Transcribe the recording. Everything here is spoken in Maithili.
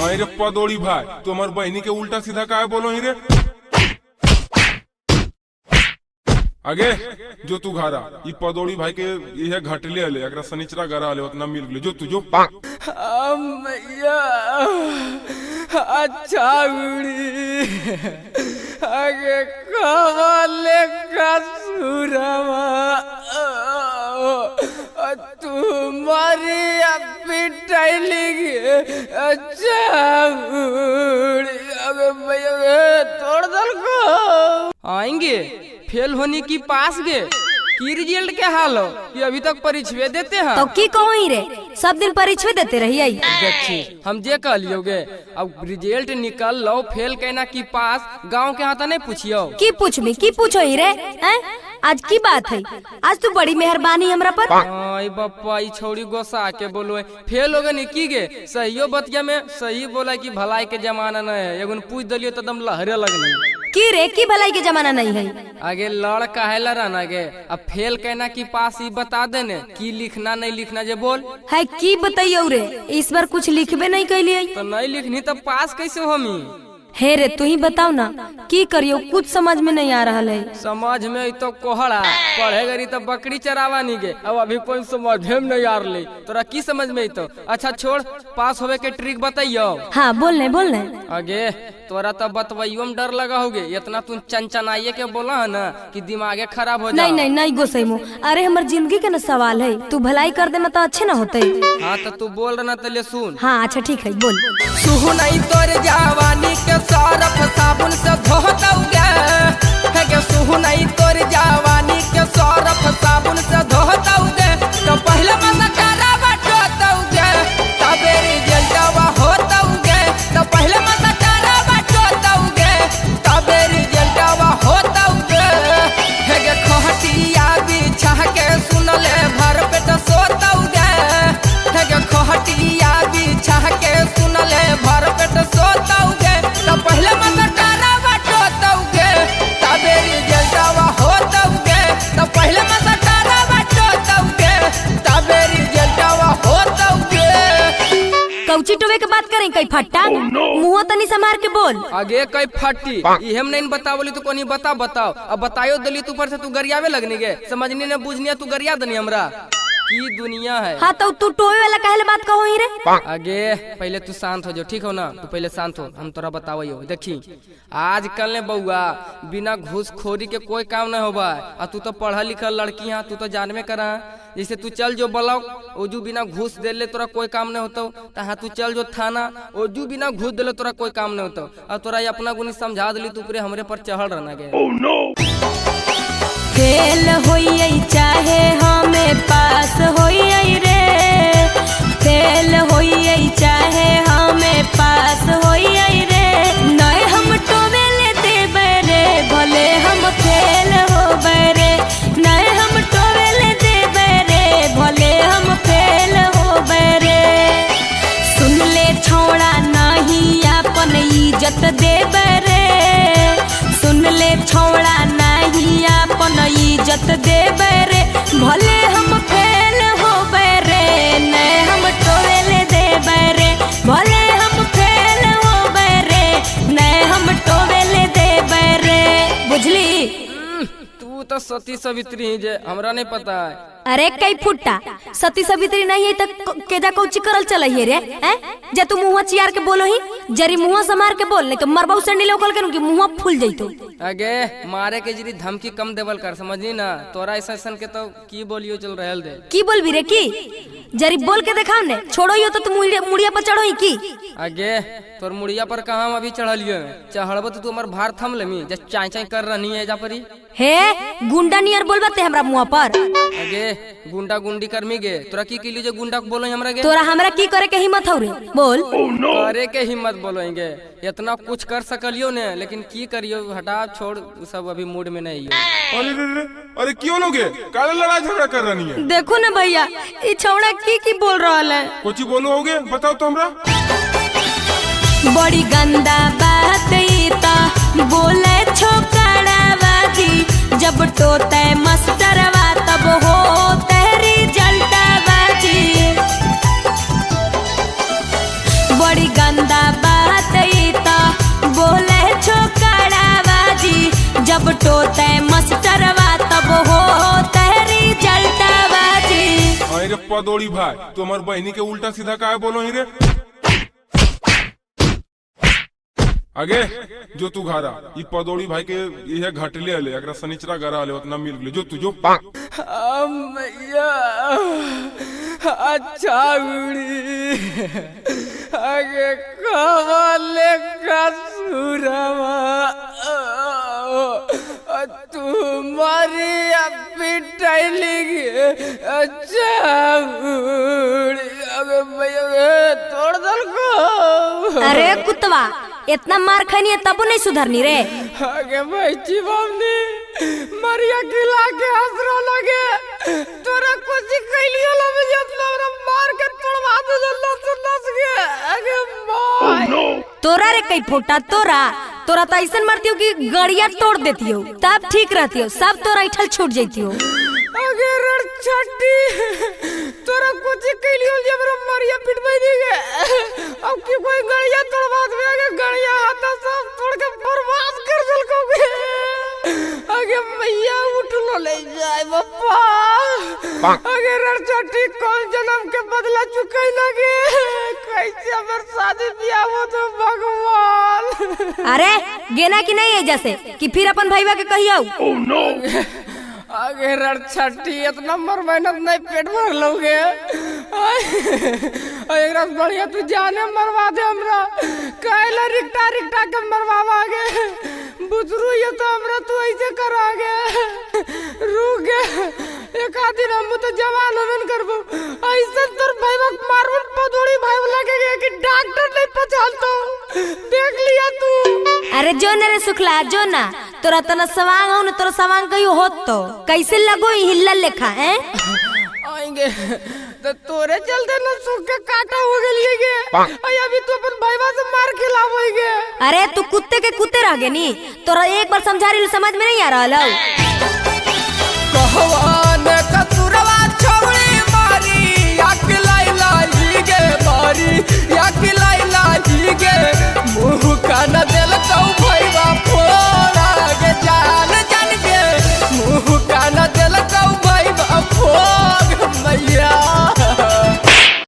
अरे पदोड़ी भाई, तू हमार बहनी के उल्टा सीधा काहे बोलो ही रे? आगे जो तू घारा ई पदोड़ी भाई के यह घटले हले, एकरा सनिचरा गरा हले उतना मिल गेलो। जो तू जो। भैया अच्छा उड़ी आगे कवाले का सुरवा तुम्हारी पिटाई अच्छा उड़ी आगे भैया तोड़ दल को आएंगे फेल होने की पास गए की रिजल्ट के हाल हो कि अभी तक परीक्षे देते हैं। तो की कहो ही रे, सब दिन परीक्षे देते रही आई। देखी हम जे कहलियोगे अब रिजल्ट निकल लो फेल कहना की पास, गांव के हाथ नहीं पूछियो। की पूछबी, की पूछो ही रे हैं? आज की बात है, आज तू बड़ी मेहरबानी हमरा पर। आई बप्पा ई छोड़ी गोसा के बोलो फेल हो गए नी की गे, सहियो बतिया में सही बोला कि भलाई के जमाना न है। एगो पूछ दलियो तो दम लहरे लगनी। की रे की भलाई के जमाना नहीं है? आगे लड़ काहे लड़न आगे, अब फेल कहना की पास ई बता देने की लिखना नहीं लिखना जे बोल है। की बताइयो रे, इस बार कुछ लिखबे नहीं कैलिए। तो नहीं लिखनी तब पास कैसे होमी? हे रे तू ही बताओ ना की करियो, कुछ समझ में नहीं आ रहा है। समझ में तो कोहड़ा पढ़े गरी तो बकरी चरावा नहीं गे, अब अभी कोई समझ में नहीं आ रही तोरा की समझ में तो। अच्छा छोड़, पास होवे के ट्रिक बताइयो। हाँ बोलने बोलने। आगे तोरा तो बतवाइयो में डर लगा होगे, इतना तू चनचनाइए के बोला है ना कि दिमागे खराब हो जाए। नहीं नहीं नहीं गोसैमो, अरे हमार जिंदगी के ना सवाल है, तू भलाई कर देना तो अच्छे ना होते। हाँ तो तू बोल रहा ना तो ले सुन। हाँ अच्छा ठीक है बोल। सुन तोर जवानी के सरफ साबुन से धोतौगे, सुन तोर जवानी के सरफ साबुन से धोतौगे, तो पहले मसकारा बटोतौगे तबे रिजल्टवा होतौगे, तो पहले मसकारा बटोतौगे तबे रिजल्टवा होतौगे। हे खहटिया बिछा के सुनले भर पेट सोतौगे, हे खहटिया बिछा के सुनले भर पेट सोतौगे, तो पहले मसकारा बटोतौगे तबे रिजल्टवा होतौगे, तो पहले मसकारा बटोतौगे तबे रिजल्टवा होतौगे। कौची टोवे के बात करें कई फट्टा? मुँह तनी संभार के बोल। आगे कई फट्टी ई हम नहीं बतावली तो कोनी बता बताओ, अब बतायो दली तू पर से तू गरियावे लगनी गे, समझनी ने बुझनी तू गरिया दनी हमरा की दुनिया है। हाँ तो तू टोवे वाला काहे बात कहो ही रे? आगे पहले तू शांत हो जाओ, ठीक हो ना? तू पहले शांत हो, हम तोरा बतावो। देखी आजकल ने बउआ बिना घूसखोरी के कोई काम नहीं होबा, आ तू तो पढ़ा लिखल लड़की है, तू तो जानबे करा। जैसे तू चल जो ब्लॉक ओजू बिना घूस देले तोरा कोई काम नहीं होतो, हाँ तू चल जो थाना ओजू बिना घूस देले तोरा कोई काम नहीं होतो। और तोरा अपना गुनी समझा दिली तू पूरे हमरे पर चढ़ रहना गे। फेल होई चाहे हमें पास होई रे, फेल होई चाहे हमें पास होई रे, नहीं हम टोवेले देबे रे भले हम फेल होबे रे, नहीं हम टोवेले देबे रे भले हम फेल होबे रे। सुन ले छोड़ा नहीं अपन इज्जत देबे रे, सुन ले छोड़ा नहीं अपन इज्जत देबे रे, भले हम फेल होबे रे नहीं हम टोवेले देबे रे, भले हम फेल होबे रे नहीं हम टोवेले देबे रे। बुझली? तू तो सती सवित्री ही जे हमरा नहीं पता है। अरे कई फुट्टा सती सवित्री नहीं है तो केजा कौची करल चल है रे हैं? जे तू मुँह चियार के बोलो ही जरी मुँह समार के बोल, नहीं तो मरबाऊ संडी लोकल के कि मुँह फूल जइतो। आगे मारे के जरी धमकी कम देवल कर, समझी ना? तोरा ऐसा ऐसा के तो की बोलियो चल रहल दे। की बोलबी रे की? जरी बोल के देखाव ने, छोड़ो यो तो तू मुड़िया पर चढ़ो ही की। आगे तोर मुड़िया पर कहां हम अभी चढ़लियो, चढ़बो तो तू हमर भार थम लेमी जे चाय चाय कर रहनी है जा परी। हे गुंडा नियर बोलबते हमरा मुँह पर। आगे गुंडा गुंडी करमी गे तोरा की केली जे गुंडा को बोलो हमरा गे? तोरा हमरा की करे के हिम्मत हो रे बोल? करे के हिम्मत बोलेंगे, इतना कुछ कर सकलियो ने लेकिन की करियो, हटा छोड़ सब अभी मूड में नहीं है। अरे रे रे, अरे क्यों लोगे काहे लड़ाई झगड़ा कर रही है? देखो ना भैया ई छौड़ा की की बोल रहा है। कुछ बोलो होगे बताओ तो हमरा। बड़ी गंदा बात ई ता बोले छोकरा बाजी, जब टोते मस्टरवा तब हो तेरी जलता बाजी। बड़ी गंदा पदोड़ी भाई, तू हमार बहनी के उल्टा सीधा काहे बोलो ही रे? आगे जो तू घारा, ई पदोड़ी भाई के इहे घटले हले, एकरा सनिचरा गरा हले उतना मिल गेले, जो तू जो। भैया अच्छा उड़ी आगे कवाले का सुरवा तुम्हारी पिटाई अच्छा उड़ी अगे भैया तोड़ दल को। अरे कुतवा, इतना मार खैनी है तबो नहीं सुधरनी रे। आगे भाई बाबनी मरिया खिला के हंसरो लगे, तोरा कुछ कैलियो लगे जितना हमरा मार के तोड़वा दे लस लस के। आगे माय तोरा रे कई फोटा, तोरा तोरा तो ऐसा मारती हो कि गड़िया तोड़ देती हो, तब ठीक रहती हो, सब तोरा ऐठल छूट जाती हो। आगे रण छट्टी तोरा कुछ कैलियो जे हमरा मरिया पिटबै दी गे, अब की कोई गड़िया तोड़वा दे। आगे गड़िया हाथा सब तोड़ के बर्बाद कर देलको गे। आगे मैया उठलो ले जाए बापा। आगे रण छट्टी कौन जन्म के बदला चुकाई लगे, कैसे हमर शादी ब्याह हो तो भगवान। अरे गेना की नहीं है जैसे कि फिर अपन भाईवा के कहियो। Oh no. आगे रण छट्टी इतना मर मेहनत नहीं पेट भर लोगे। एकरा बढ़िया तू जाने मरवा दे हमरा, काहेला रिक्टा रिक्टा के मरवावा गे बुजरू, ये तो हमरा तू ऐसे करागे। रुक गे एक आध दिन हम तो जवान होबे करबो, ऐसे तोर भाईवा मारबो पदोड़ी भाई लगे कि डॉक्टर नहीं पहचानतो, देख लिया तू। अरे जो न रे सुखला, जो ना तोरा तना सवांग हो न तोरा सवांग कहियो होत तो कैसे लगो हिल्ला लेखा हैं आएंगे तो तोरे चलते न सुख के काटा हो गेलिए गे। अभी तू अपन भाईवा से मार खिलावोगे। अरे तू कुत्ते के कुत्ते रह गे नी, तोरा एक बार समझा रही समझ में नहीं आ रहा हौ। कहवान कतुरवा छौड़ी मारी याक लाई लाई गे मारी याक लाई लाई गे, मुँह